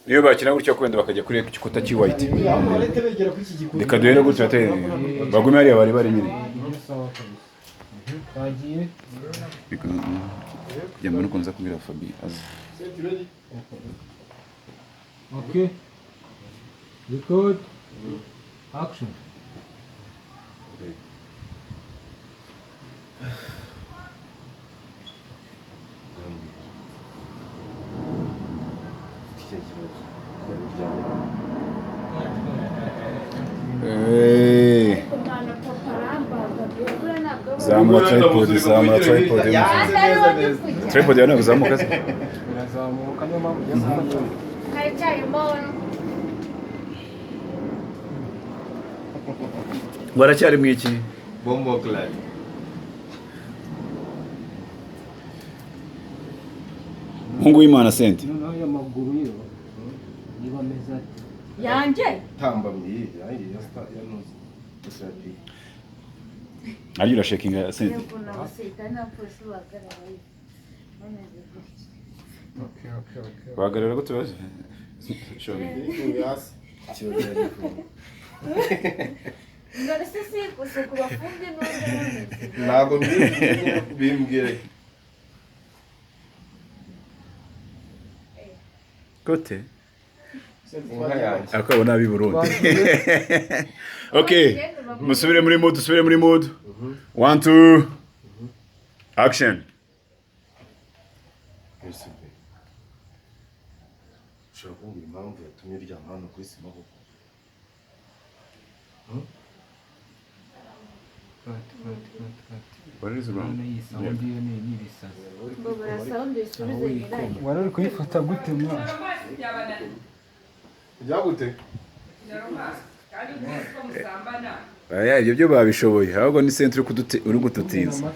Niyo bakina gutya, kwenda bakajya kuri gikuta cy'iwhite. Ahubwo barahita begera kuri iki gikuta. Reka duhere gutya, bagume hariya bari bari nyine. Ibyo sawa kabisa. Twagiye. Kugira ngo nukunze kubwira Fabi aze. Set, ready. Okay. Record. Action. Ufite ikihe kibazo kubera uryamye hano? Eh, Umwana papa arambaga, buriya ntabwo aba- Zamura tripod, zamura tripod. Kandi ari wowe uri. Tripod yawe ntabwo izamuka se? Birazamuka, niyo mpamvu ugiye gufata. Haracyarimo. Ngo aracyari mu iki? Bomboclaat. Mungu w'Imana, sente. Noneho ayo maguru yo niba ameze ate? Yanjye. Tambamye iyi yanjye ya sta ya nuzi ya. Ariyo urashakinga, sente. Ukuntu abasirikare n'abapolisi bahagarara bameze gutya. Okay. Bahagarara gute baje? Show me. Hasi. Ikibazo yari. None se si gusa kubafunge n'undi bameze? Ntabwo mbizi, bimbwire. Kote. Inka yanjye. Akabo nabi Burundi. Okay. Musubire muri mood, usubire muri mood. One, two. Action. Ese be, ushobora kumbwira impamvu yatumye uryama hano kuri sima koko? Cut, cut, cut, cut. What is wrong? None iyi sound yo ni ibisazi. Ngo barasound bisubize nyirayo. Wari uri kuyifata gute, mwana? Byagute? Aya, ibyo byo babishoboye. Ahubwo ni centre uri kudutiza.